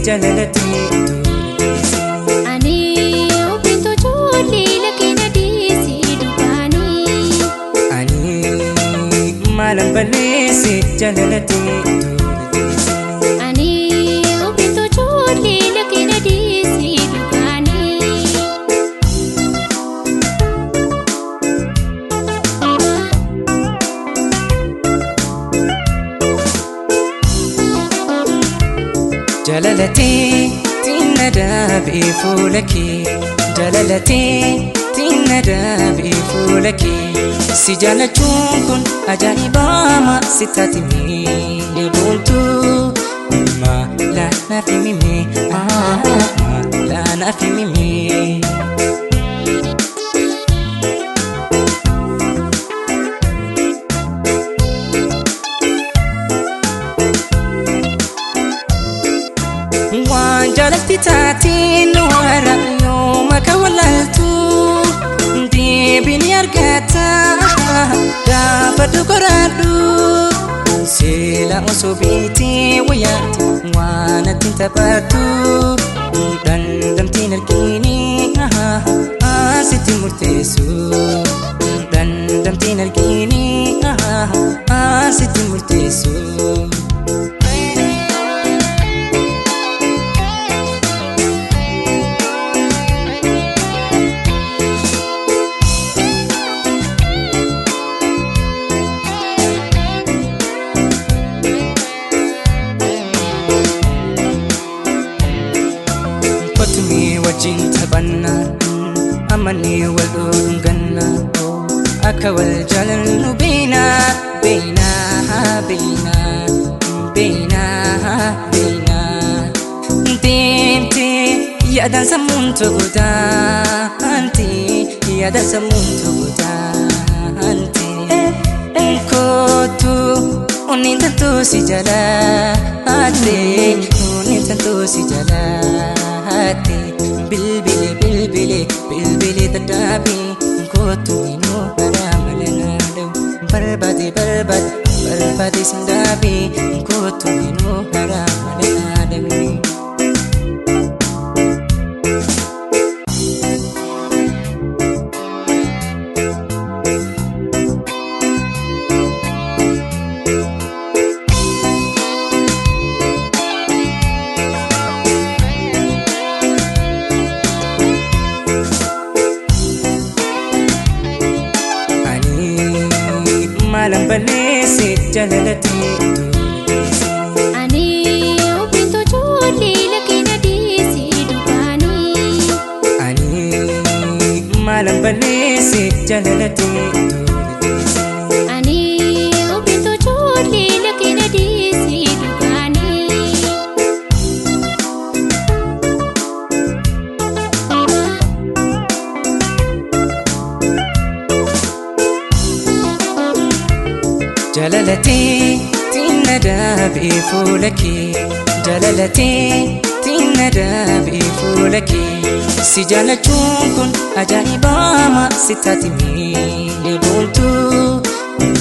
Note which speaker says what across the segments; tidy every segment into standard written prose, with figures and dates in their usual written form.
Speaker 1: jaalalatti
Speaker 2: Ani ofiin tolchuu lakkina dhiisii dhugaanii.
Speaker 1: Ani maalan balleesse jaalalatti.
Speaker 2: Ani ofiin tolchuu lakkina dhiisii dhugaanii.
Speaker 1: Jaalalatti tina daabee fuula kee, jaalalatti tina daabee fuula kee, si jaalachuun kun ajaa'ibaama si taatime boontuu maala naaf himime, maala naaf himime. Waan jaalatti taateen wara yooma ka walaaltu deebiin argata gaafadhu qoraadhu seela osoo beektee wayyaatu waan ati taphattu dandamtiin argini asitti murteessu dandamtiin argini asitti murteessu. Kottumee wajjin taphanna, amannee wal dhunganna, akka wal jaalannu beena beena beena beena beena. Deemtee yaadaan sammuun tokko taante, yaadaan sammuun tokko taante, kootu onneen tantoo si jalaate, onneen tantoo si jalaate, bilbile bilbile bilbile dadhaabe, kootu inuu karaa malanaa barbaade barbaade barbaade sindaabe, kootu inuu karaa malanaa dhabe. Ani maalan balleesse jaalalatti.
Speaker 2: Ani ofiin tolchuu lakkina dhiisii dhugaanii.
Speaker 1: Ani maalan balleesse jaalalatti.
Speaker 2: Ani ofiin tolchuu lakkina dhiisii dhugaanii.
Speaker 1: Jaalalatti tina daabee fuula kee, jaalalatti tina daabee fuula kee, si jaalachuun kun ajaa'ibaama si taatime boontuu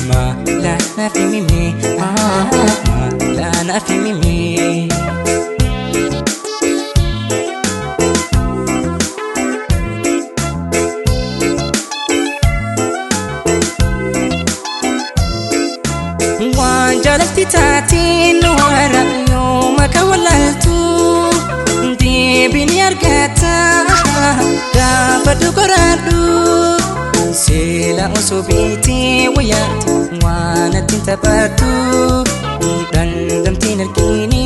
Speaker 1: maala naaf himime, maala naaf himime. Waan jaalatti taateen wara yooma ka walaaltu deebiin argata gaafadhu qoraadhu seela osoo beektee wayyaatu waan ati taphattu dandamtiin argini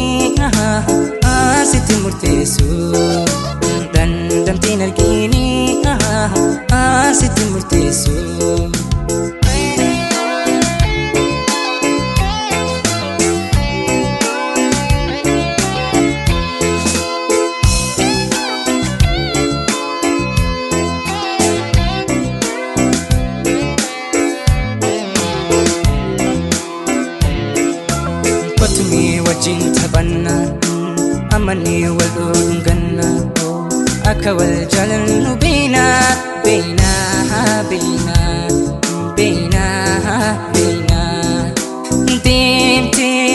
Speaker 1: asitti murteessu dandamtiin argini asitti murteessu. Kottumee wajjin taphanna, amannee wal dhunganna, akka wal jaalannu beena beena beena beena beena. Deemtee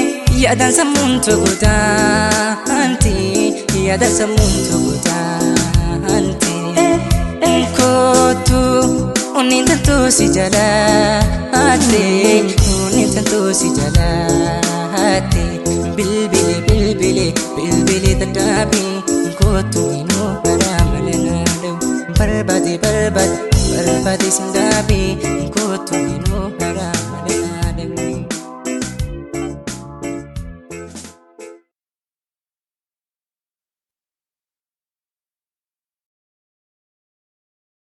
Speaker 1: yaadaan sammuun tokko taanti. Yaada sammuun tokko taante. Kootu onneen tantuu si jalaatte, onneen tantuu si jalaatte. Bilbili bilbili bilbili dadhaabi, kootu inuu karaa malee naa dha'u. Barbaade barbaade barbaade sin.